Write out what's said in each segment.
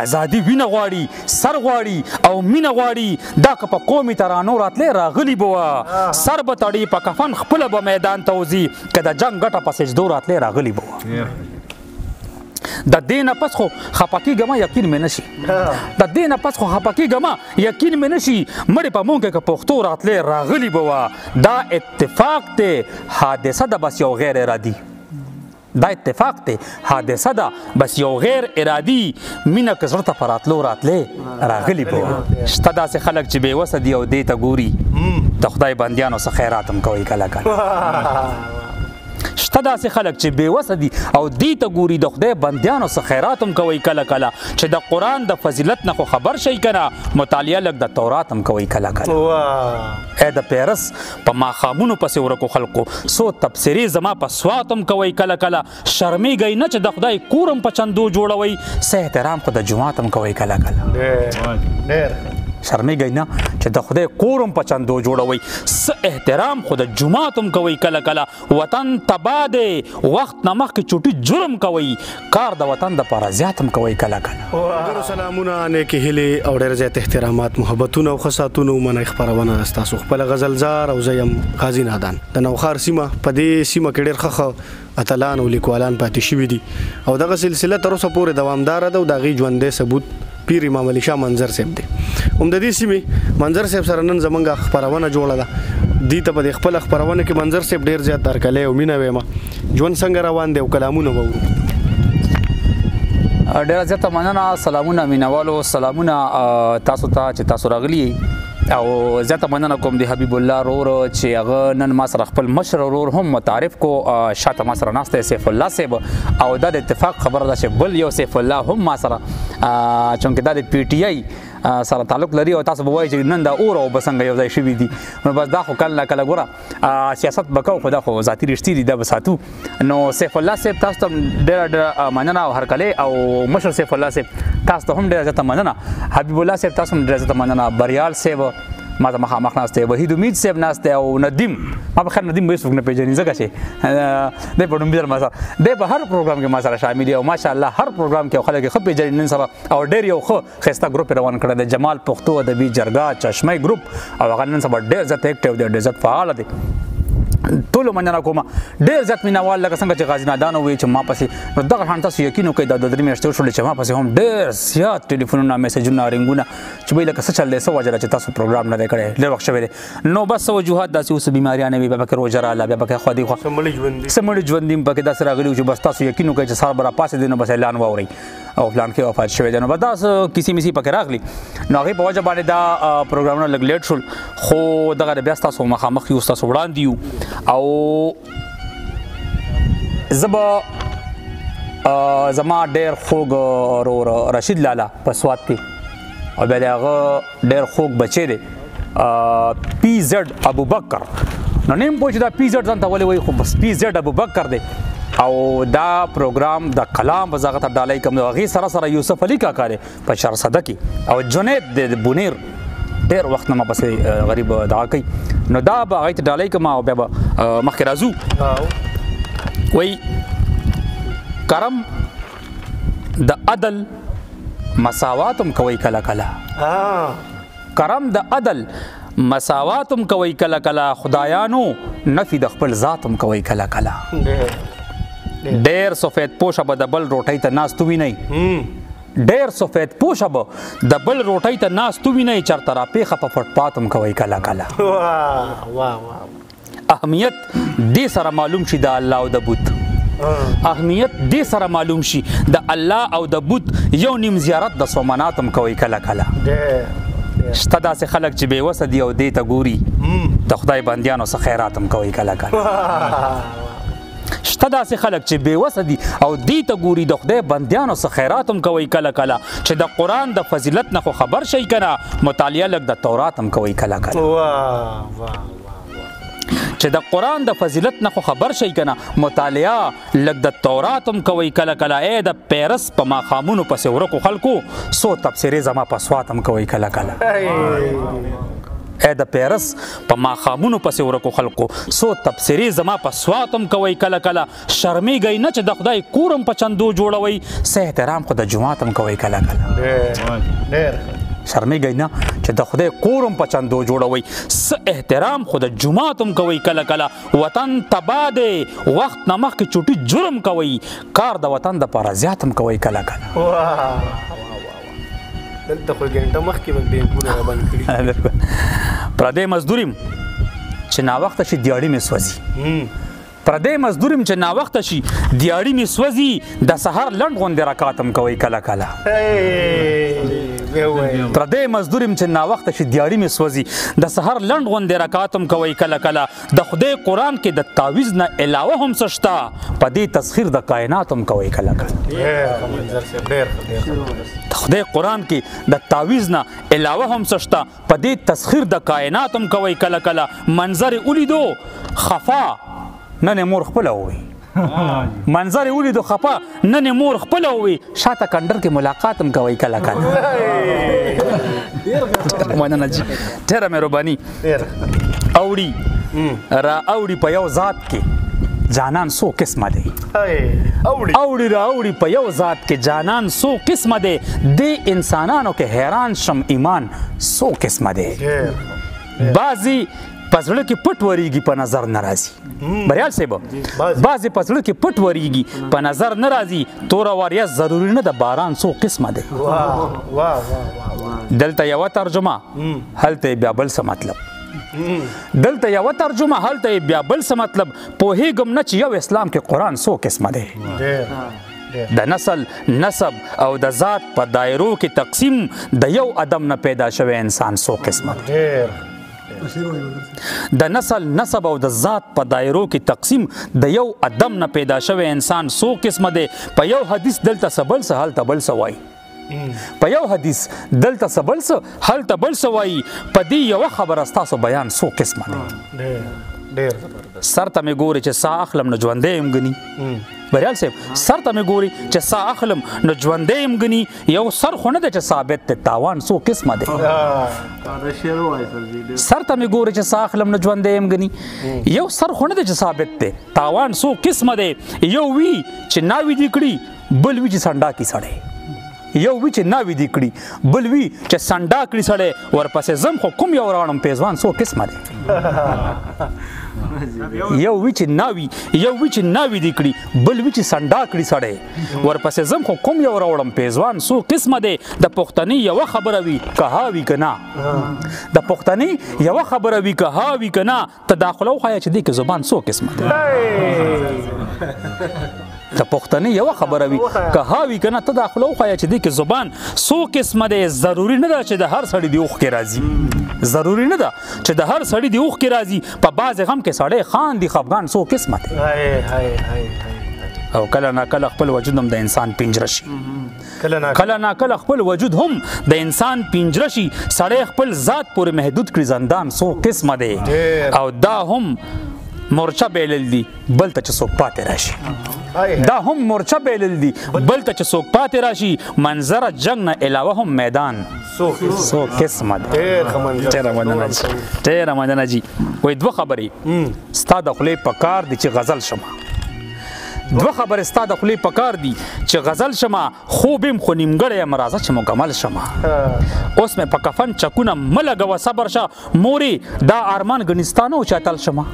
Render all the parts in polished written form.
ازادي وینه غواړي، سر غواړي او مینه غواړي. دا که په قومي ترانو راتلې راغلي به وه، سر به تړي په کفن خپله به میدان ته وځي، که د جنګ ګټه په سجدو راتلې راغلي به وه. د دې نه پس خو خفه کېږه مه یقین مې نه شي، د دې نه پس خو خفه کېږه مه یقین مې نه شي، مړې په مونږ کې که پښتو راتلې راغلي به وه. دا اتفاق دی حادثه ده بس یو غیر ارادي، دا اتفاق دی حادثه ده بس یو غیر ارادي، مینه که زړه ته په راتلو راتلې راغلي به وه. شته داسې خلک چې بې وسه دي او دې ته ګوري، د خدای بندیانو څه خیرات هم کوي کله کله. شته داسې خلک چې بې وسه دي او دې ته ګوري، د خدای بندیانو څه خیرات هم کوي کله کله. چې د قرآن د فضیلت نه خو خبر شئ که نه، مطالعه لږ د تورات هم کوي کله کله. ای د پیرس په ماښامونو پسې ورکو خلکو څو تبصرې زما په سوات هم کوي کله کله. شرمېږئ نه چې د خدای کور هم په چندو جوړوئ، څه احترام خو د جومات هم کوئ کله کله. شرمېږئ نه چې د خدای کور هم په چندو جوړوئ، څه احترام خو د جومات هم کوئ کله کله. وطن تباه دی وخت نه مخکې چوټي جرم کوئ، کار د وطن دپاره زیات هم کوئ کله کله. ډېرو سلامونه، نیکې هیلې او ډېر زیات احترامات، محبتونه او ښه ساعتونه ومنئ. خپرونه ده ستاسو خپله غزلزار او زه یم غازي نادان. د نوښار سیمه، په دې سیمه کې ډېر ښه ښه اتلان او لیکوالان پاتې شوي دي او دغه سلسله تر اوسه پورې دوامداره ده او د هغې ژوندی ثبوت پیر امام علي شاه منظر صاحب دی. هم د دې سیمې منظر صاحب سره نن زمونږ خپرونه جوړه ده. دې ته په دې خپله خپرونه کې منظر صاحب ډېر زیات هرکلی او مینه وایم. ژوند څنګه روان دی او کلامونه به اورو. ډېره زیاته مننه، سلامونه مینوالو، سلامونه تاسو ته چې تاسو راغلي، او زیاته مننه کوم د حبیب الله رور چې هغه نن ما سره خپل مشر ورور هم متعارف کو. شاته ما سره ناست دی سیف الله صاحب، او دا د اتفاق خبره ده چې بل یو سیف الله هم ما سره، چونکې دا د پي ټي آی سره تعلق لري، او تاسو به وایئ چې نن دا اور او به څنګه یو ځای شوي دي. نو بس دا خو کله کله ګوره سیاست به کوو، خو دا خو ذاتي رښتې دي، دا به ساتو. نو سیف الله صاحب تاسو ته ډېره ډېره مننه او هرکلی، او مشر سیف الله صاحب تاسو ته هم ډېره زیاته مننه، حبیب الله صاحب تاسو هم ډېره زیاته مننه، بریال صاحب ما ته مخامخ ناست دی، وحید امید صاحب ناست دی، او ندیم، ما په خیر ندیم به هېڅوک نه پېژني ځکه چې دی په ړومبي ځل ما سره دی په هر پروګرام کې ما سره شامل دی، او ماشاءالله هر پروګرام کې خلک یې ښه پېژني نن سبا، او ډېر یو ښه ښایسته ګروپ یې روان کړی دی، جمال پښتو ادبي جرګه چشمه ګروپ، او هغه نن سبا ډېر زیات اکټیو دی، ډېر زیات فعال دی. ټولو مننه کوم، ډېر زیات مینهوال لکه څنګه چې غازي نادان وویل چې ما پسې، نو دغه شان تاسو یقین وکړئ دا دوه درې میاشتې وشولې چې ما پسې هم ډېر زیات ټلیفونونه، میسجونه، رنګونه چې وایي لکه څه چل دی، څه وجه ده چې تاسو پروګرام نه دی کړی، ډېر وخت شوی دی. نو بس څه وجوهات داسې اوس بیماریانې وي، بیا پکې روژه راغله، بیا پکې خوا دې خوا څه مړي ژوند دي، څه مړي ژوند دي پکې داسې راغلي وو چې بس تاسو یقین وکړئ چې سهار به راپاڅېدئ نو بس اعلان واورئ او فلان کې وفات شوی دی. نو بس داسې کیسې میسې پکې راغلي، نو هغې په وجه باندې دا پروګرامونه لږ لیټ شول، خو دغه بیا ستاسو مخامخ یو، ستاسو وړاندې یو. او زه به زما ډېر خوږ ورور رشید لالا په سوات کې، او بیا د هغه ډېر خوږ بچی دی پی زیډ ابوبکر، نو نه یم پوه چې دا پی زیډ ځان ته ولې وایي، خو بس پی زیډ ابوبکر دی. او دا پروګرام د کلام به زه هغه ته ډالۍ کوم. هغې سره سره یوسف علي کاکا دی په چارسده کې، او جنید دی د بونیر، ډېر وخت نه ما پسې غریب دعا کوي، نو دا به هغې ته ډالۍ کوم، او بیا به مخکې راځو. وایي کرم د عدل مساوات هم کوئ کله کله، کرم د عدل مساوات هم کوئ کله کله، خدایانو نفي د خپل ذات هم کوئ کله کله. ډېر سفید پوشه به د بل روټۍ ته ناست ووینئ، ډېر سفید پوشه به د بل روټۍ ته ناست ووینئ، چېرته راپېښه په فټپات هم کوئ کله کله. اهمیت دې سره معلوم شي د الله او د بت، اهمیت دې سره معلوم شي د الله او د بت، یو نیم زیارت د سومنات هم کوئ کله کله. شته داسې خلک چې بې وسه دي او دې ته ګوري، د خدای بندیانو څه خیرات هم کوئ کله کله. شته داسې خلک چې بې وسه دي او دې ته ګوري، د خدای بندیانو څه خیرات هم کوئ کله کله. چې د قرآن د فضیلت نه خو خبر شئ که نه، مطالعه لږ د تورات هم کوئ کله کله. چې د قرآن د فضیلت نه خو خبر شئ که نه، مطالعه لږ د تورات هم کوئ کله کله. ای د پیرس په ماښامونو پسې ورکو خلکو څو تبصرې زما په سوات هم کوئ کله کله. ای د پیرس په ماښامونو پسې ورکو خلکو څو تبصرې زما په سوات هم کوئ کله کله، شرمېږئ نه چې د خدای کور هم په چندو جوړوئ، څه احترام خو د جومات هم کوئ کله کله. شرمېږئ نه چې د خدای کور هم په چندو جوړوئ، څه احترام خو د جومات هم کوئ کله کله. وطن تباه دی وخت نه مخکې چوټي جرم کوئ، کار د وطن دپاره زیات هم کوئ کله کله. دلته خو ګنټه مخکې به بینکونه را بند کړي. پردی مزدور یم چې ناوخته شي دیاړي مې سوځي، پردی مزدور یم چې ناوخته شي دیاړي مې سوځي، د سهار لنډ غوندې رکات هم کوئ کله کله. پردی مزدور یم چې ناوخته شي دیاړي مې سوځي، د سهار لنډ غوندې رکات هم کوئ کله کله. د خدای قرآن کې د تعویذ نه علاوه هم څه شته، په دې تسخیر د کائنات هم کوئ کله کله. د خدای قرآن کې د تعویذ نه علاوه هم څه شته، په دې تسخیر د کائنات هم کوئ کله کله. منظر یې ولیدو خفا نن یې مور خپله ووي، منظر یې ولیدو خفه نن یې مور خپله ووي، شاته کنډر کې ملاقات هم کوئ کله کله. مننه جي، ډېره مهرباني. اوړي را اوړي په یو ذات کې جانان څو قسمه دی، اوړي را اوړي په یو ذات کې جانان څو قسمه دی، دې انسانانو کې حیران شم ایمان څو قسمه دی. بعضې په زړه کې پټ وریږي په نظر نه راځي، بریال صاحب بعضې په زړه کې پټ وریږي په نظر نه راځي، توره وریځ ضروري نه ده باران څو قسمه دی. دلته یوه ترجمه هلته یې بیا بل څه مطلب، دلته یوه ترجمه هلته یې بیا بل څه مطلب. پوهېږم نه چې یو اسلام کې قرآن څو قسمه دی. د نسل نسب او د ذات په دایرو کې تقسیم د یو ادم نه پیدا شوی انسان څو قسمه دی. د نسل نسب او د ذات په دایرو کې تقسیم د یو ادم نه پیدا شوی انسان څو قسمه دی. په یو حدیث دلته څه بل څه هلته بل څه وایي، په یو حدیث دلته څه بل څه هلته بل څه وایي، په دې یوه خبره ستاسو بیان څو قسمه دی. سر ته مې ګوري چې ساه اخلم نو ژوندی یم ګني، بریال صاحب سر ته مې ګوري چې ساه اخلم نو ژوندی یم ګني، یو سر خو نه دی چې ثابت دی تاوان څو قسمه دی. سر ته مې ګوري چې ساه اخلم نو ژوندی یم ګني، یو سر خو نه دی چې ثابت دی تاوان څو قسمه دی. یو وي چې ناوي دې کړي، بل وي چې سنډا کړي سړی، یو وي چې ناوي دې کړي، بل وي چې سنډا کړي سړی، ورپسې ځم خو کوم یو راوړم پیزوان څو قسمه دی. یو وي چې ناوي، یو وي چې ناوي دې کړي، بل وي چې سنډا کړي سړی، ورپسې ځم خو کوم یو راوړم پیزوان څو قسمه دی. د پښتنې یوه خبره وي که ها وي که نه، د پښتنې یوه خبره وي که ها وي که نه، ته دا خوله وښایه چې دې کې زبان څو قسمه دی. د پښتنې یوه خبره وي که ها وي که نه، ته دا خوله وښایه چې دې کې زبان څو قسمه دی. ضروري نه ده چې د هر سړي د اوښکې راځي، ضروري نه ده چې د هر سړي د اوښکې راځي، په بعضې غم کې سړی خاندي خفګان څو قسمه دی. او کله ناکله خپل وجود هم د انسان پنجره شي، کله ناکله خپل وجود هم د انسان پنجره شي، سړی خپل ذات پورې محدود کړي زندان څو قسمه دی. او دا هم مورچه بیلل دي بل ته چې څوک پاتې راشي، دا هم مورچه بیلل دي بل ته چې څوک پاتې راشي، منظره جنګ نه علاوه هم میدان څو قسمه دی. ډېره مننه جي، ډېره مننه جي. وایي دوه خبرې ستا د خولې په کار دي چې غزل شمه، دوه خبرې ستا د خولې په کار دي چې غزل شمه، خوب یم خو نیمګړی یم راځه چې مکمل شمه. اوس مې په کفن چکونه مه لګوه صبر شه مورې، دا ارمان ګني ستا نه و چې اتل شمه.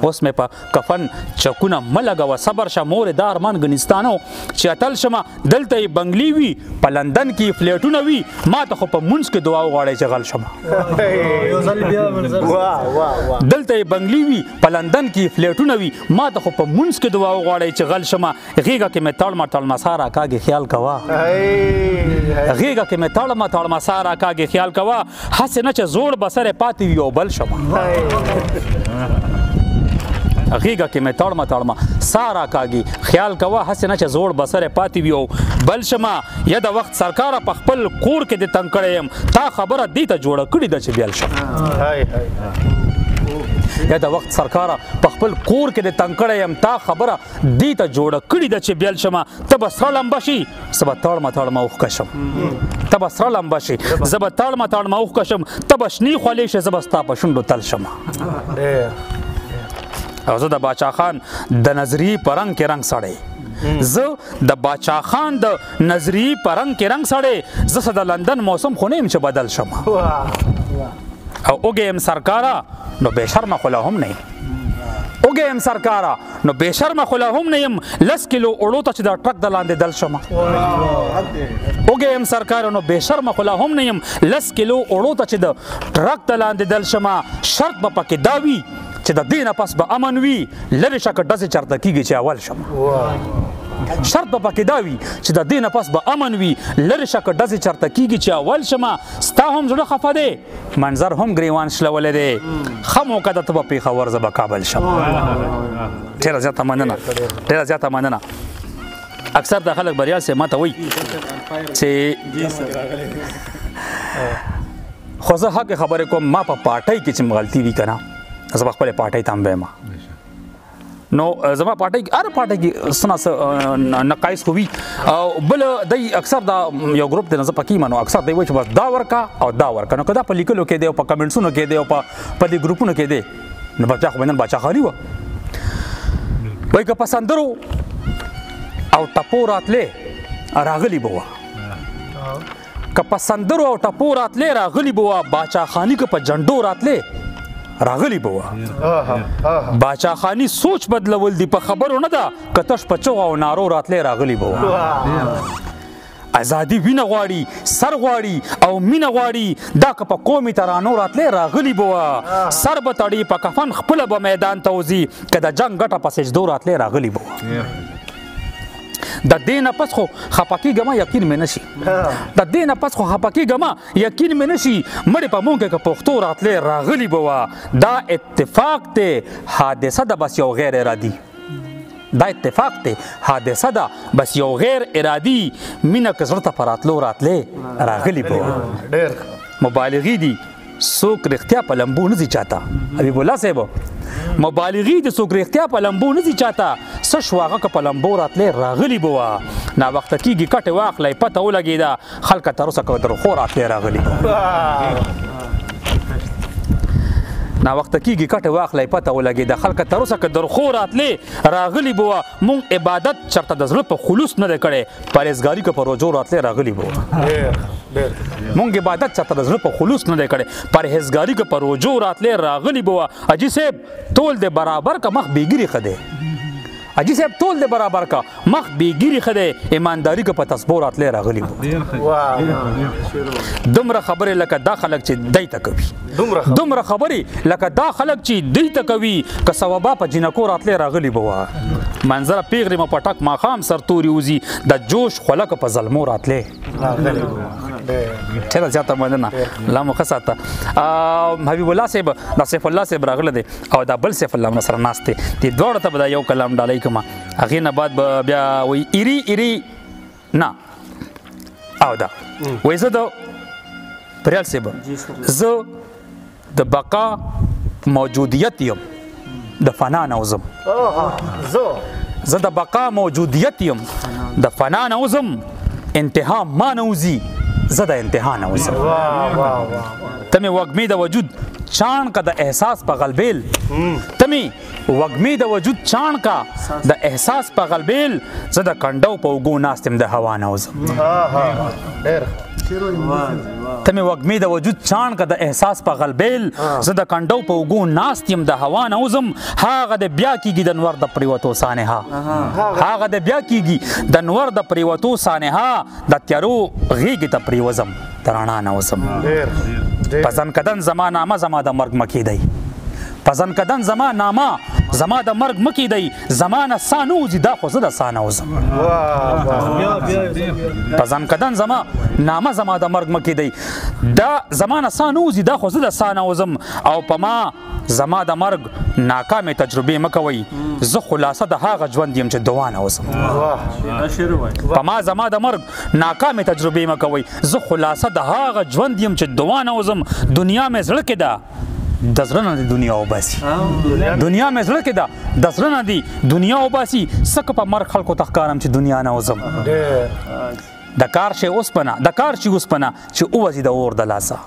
اوس مې په کفن چکونه مه لګوه صبر شه مورې، دا ارمان ګني ستا نه و چې اتل شمه. دلته یې بنګلې وي په لندن کې یې فلیټونه وي، ما ته خو په مونځ کې دعا وغواړئ چې غل شمه. دلته یې بنګلې وي په لندن کې یې فلیټونه وي، ما ته خو په مونځ کې دعا وغواړئ چې غل شمه. غېږه کې مې تړمه تړمه ساه راکاږي خیال کوه، غېږه کې مې تړمه تړمه ساه راکاږي خیال کوه، هسې نه چې زوړ به سری پاتې وي او بل شمه. غېږه کې مې تړمه تړمه ساه راکاږي خیال کوه، هسې نه چې زوړ به سری پاتې وي او بل شمه. یا د وخت سرکاره په خپل کور کې دې تنګ کړی یم، تا خبره دې ته جوړه کړې ده چې بیل شم. یا د وخت سرکاره په خپل کور کې د تنګ کړی یم، تا خبره دې ته جوړه کړې ده چې بیل شمه. ته به سره لمبه شي، زه به تړمه تړمه اوښکه شم. ته به سره لمبه شي، زه به تړمه تړمه اوښکه شم. ته به شنې خولې شې، زه به ستا په شونډو تل شم. او زه د باچا خان د نظریې په رنګ کې رنګ سړی، زه د باچا خان د نظریې په رنګ کې رنګ سړی، زه څه د لندن موسم خو نه یم چې بدل شم. او اوږی یم سرکاره نو بې شرمه خو لا هم نه یم، اوږی یم سرکاره نو بې شرمه خو لا هم نه یم، 10 کیلو اوړو ته چې د ټرک د لاندې دل شم. اوږی یم سرکاره نو بې شرمه خو لا هم نه یم، 10 کیلو اوړو ته چې د ټرک د لاندې دل شم. شرط به پکې دا وي چې د دې نه پس به امن وي، لرې شه که ډزې چرته کېږي چې اول شم. شرط به پکې دا وي چې د دې نه پس به امن وي، لرې شه که ډزې چرته کېږي چې اول شم. ستا هم زړه خفه دی، منظر هم ګریوان شلولی دی، ښه موقع ده ته به پېښور، زه به کابل شم. ډېره زیاته مننه، ډېره زیاته مننه. اکثر دا خلک بریال صاحب ماته وایي چې خو زه حق خبرې کوم، ما په پارټۍ کې چې غلطي وي که نه، زه به خپلې پارټۍ ته هم وایم. نو زما پارټۍ هر پارټۍ کې څه نا څه نقایص خو وي. او بل دی اکثر دا یو ګروپ دی، زه پکې یم، نو اکثر دی وایي چې بس دا ورکه او دا ورکه. نو که دا په لیکلو کې دی او په کمنټسونو کې دی او په دې ګروپونو کې دی، نو بچا خو به نن باچا خالي وه. وایي که په سندرو او ټپو راتلې راغلي به وه، که په سندرو او ټپو راتلې راغلي به وه، باچا خاني که په جنډو راتلې راغلی به وه. باچا خاني سوچ بدلول دي په خبرو نه ده، که تش په چغو او نارو راتلې راغلی به وه. ازادي وینه غواړي، سر غواړي او مینه غواړي، دا که په قومي ترانو راتلې راغلی به وه. سر به تړي په کفن خپله به میدان ته وځي، که د جنګ ګټه په سجدو راتلې راغلی به وه. د دې نه پس خو خفه کېږه مه یقین مې نه شي، د دې نه پس خو خفه کېږه مه یقین مې نه شي، مړې په مونږ کې که پښتو راتلې راغلي به وه. دا اتفاق دی حادثه ده بس یو غیر ارادي، دا اتفاق دی حادثه ده بس یو غیر ارادي، مینه که زړه ته په راتلو راتلې راغلي به وه. مبالغې دي څوک رښتیا په لمبو نه ځي چاته، حبیب الله صاحب مبالغې دي څوک رښتیا په لمبو نه ځي چاته، څه شو هغه که په لمبو راتلې راغلي به وه. ناوخته کېږي کټې واخلئ پته ولګېده، خلکه تر اوسه که تر خو راتلې راغلي به وه. ناوخته کېږي کټې واخلئ پته ولګېده، خلکه تر اوسه که درخو راتلې راغلي به وه. مونږ عبادت چېرته د زړه په خلوص نه دی کړی، پرهېزګاري که په روژو راتلې راغلي به وه. مونږ عبادت چېرته د زړه په خلوص نه دی کړی، پرهېزګاري که په روژو راتلې راغلي به وه. حاجي صاحب تول دی برابر که مخ بېګیري ښه دی، حاجي صاحب تول دی برابر که مخ بېګیري ښه دی، ایمانداري که په تسبو راتلې راغلي به وه. دومره خبرې لکه دا خلک چې دی ته کوي، دومره خبرې لکه دا خلک چې دی ته کوي، که سوابا په جینکو راتلې راغلي به وه. منظره پیغلې مو په ټک ماښام سرتوري وځي، د جوش خوله که په زلمو راتلې راغلي به وه. ډېره زیاته مننه، الله مو ښه ساته. حبیب الله صاحب دا سیف الله صاحب راغلی دی او دا بل سیف الله سره ناست دی، دې دواړو ته به دا یو کلام ډالۍ کړم، هغې نه بعد به بیا وایي ایري ایري نه او دا وایي زه د پریال صاحب زه د بقا موجودیت یم، د فنا نه وځم. زه د بقا موجودیت یم، د فنا نه وځم، انتها ما نه وځي، زه د انتها نه وځم. ته مې وږمې د وجود چاڼ که د احساس په غلبیل، ته مې وږمې د وجود چاڼ که د احساس په غلبیل، زه د کنډو په اوږو ناست یم، د هوا نه وځم. ته مې وږمې د وجود چاڼ که د احساس په غلبیل، زه د کنډو په اوږو ناست یم، د هوا نه وځم. هغه د بیا کېږي د نور د پرېوتو سانحه، هغه د بیا کېږي د نور د پرېوتو سانحه، د تیارو غېږې ته پرېوځم، د رڼا نه وځم. په ځنکدن زما نامه زما د مرګ مه کېدئ، په ځنکدن زما نامه زما د مرګ مه کېدئ، زما نه سا نه وځي، دا خو زه د سا نه وځم. په ځنکدن زما نامه زما د مرګ مه کېدئ، دا زما نه سا نه وځي، دا خو زه د سا نه وځم. او په ما زما د مرګ ناکامې تجربې مه کوئ، زه خلاصه د هغه ژوند یم چې دعا نه وځم. په ما زما د مرګ ناکامې تجربې مه کوئ، زه خلاصه د هغه ژوند یم چې دعا نه وځم. دنیا مې زړه کې ده، د زړه نه د دنیا وباسي، دنیا مې زړه کې ده د زړه نه دی دنیا وباسي، څه په مرګ خلکو ته ښکارم چې دنیا نه وځم. د کار شي اوسپنه، د کار شي اوسپنه چې ووځي د اور د لاسه،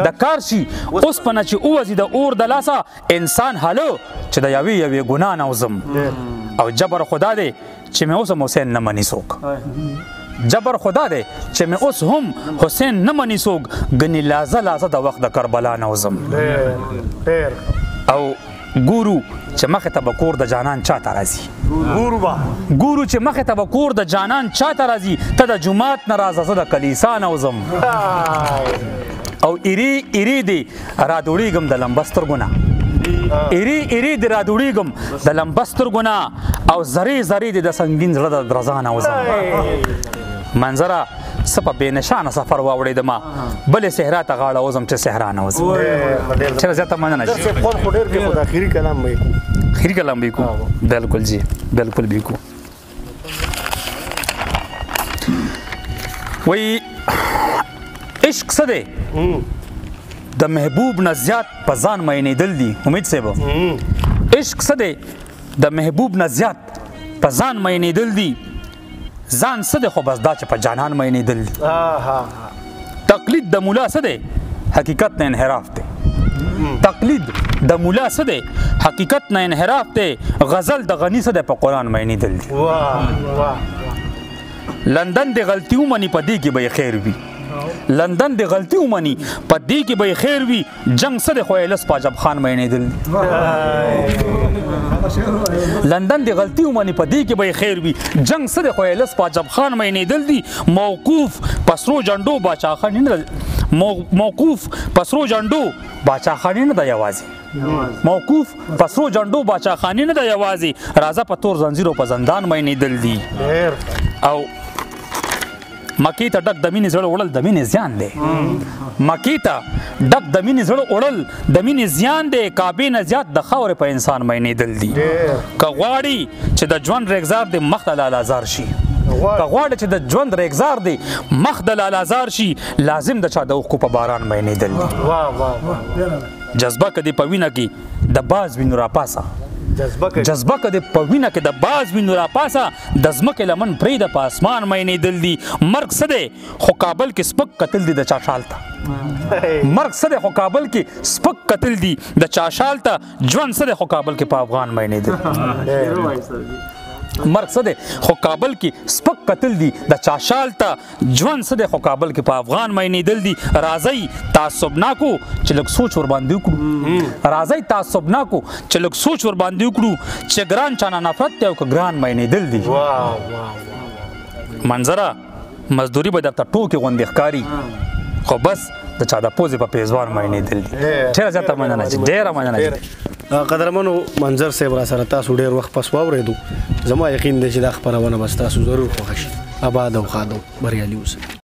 د کار شي اوسپنه چې ووځي د اور د لاسه، انسان هلو چې د یوې یوې ګناه نه وځم. او جبر خدا دی چې مې اوس هم حسین نه مني څوک، جبر خدا دی چې مې اوس هم حسین نه مني څوک، ګنې لازه لازه د وخت د کربلا نه وځم. او ګورو چې مخې ته به کور د جانان چاته راځي، ګورو چې مخې ته به کور د جانان چاته راځي، ته د جومات نه راځه زه د کلیسا نه وځم. او ایری ایری دی رادوړېږم د لمبه سترګو نه، ایری ایری دی رادوړېږم د لمبه سترګو نه، او ذرې ذرې دی د سنګین زړه د درزا نه وځم. منظره څه په بې نشانه سفر واوړېدمه، بلې صحرا ته غاړه وځم چې صحرا نه وځم. ډېره زیاته مننه جي. خوند خو ډېر کوي، خو د اخري کلام به یې کوو. اخري کلام به یې کوو، بالکل جي، بالکل به یې کوو. وایي عشق څه دی؟ د محبوب نه زیات په ځان مینېدل دي. امید صاحب، عشق څه دی؟ د محبوب نه زیات په ځان مینېدل دي، ځان څه دی خو بس دا چې په جانان مینېدل دي. تقلید د مولا څه دی؟ حقیقت نه انحراف دی. تقلید د مولا څه دی؟ حقیقت نه انحراف دی. غزل د غني څه دی؟ په قرآن مینېدل دي. لندن د غلطي ومني په دې کې به یې خیر وي، لندن د غلطي ومني په دې کې به یې خیر وي، جنګ څه دی خو یې لس په عجب خان مینېدل دي. لندن د غلطي ومني په دې کې به یې خیر وي، جنګ څه دی خو یې لس په عجب خان مینېدل دي. موقوف په سرو جنډو باچاخاني نه ده، موقوف په سرو جنډو باچاخاني نه ده یوازې، موقوف په سرو جنډو باچاخاني نه ده یوازې، راځه په تور زنځیر او په زندان مینېدل دي. او مکې ته ډک د مینې زړه وړل د مینې زیان دی، مکې ته ډک د مینې زړه وړل د مینې زیان دی، کعبې نه زیات د خاورې په انسان مینېدل دي. که غواړي چې د ژوند ریګزار دې مخ د لالازار شي، که غواړي چې د ژوند ریګزار دې مخ د لالازار شي، لازم د چا د اوښکو په باران مینېدل دي. جذبه که دې په وینه کې د باز وینو راپاسه، جذبه که دې په وینه کې د باز وینو راپاسه، د ځمکې لمن پرېږده په اسمان مینېدل دي. مرګ څه دی خو کابل کې سپک قتل دي د چا شال ته، مرګ څه دی خو کابل کې سپک قتل دي د چا شال ته، ژوند څه دی خو کابل کې په افغان مینېدل دي. مرګ څه دی خو کابل کې سپک قتل دي د چا شال ته، ژوند څه دی خو کابل کې په افغان مینېدل دي. راځئ تعصبناکو چې لږ سوچ ورباندې وکړو، راځئ تعصبناکو چې لږ سوچ ورباندې وکړو، چې ګران چا نه نفرت دی او که ګران مینېدل دي. منظره مزدوري به درته ټوکې غوندې ښکاري، خو بس د چا د پوزې په پیزوان مینېدل دي. ډېره زیاته مننه چې، ډېره مننه چې. قدرمنو منظر صاحب را سره تاسو ډېر وخت پس واورېدو، زما یقین دی چې دا خپرونه به ستاسو ضرور خوښه شي. آباد او ښاد او بریالي اوسئ.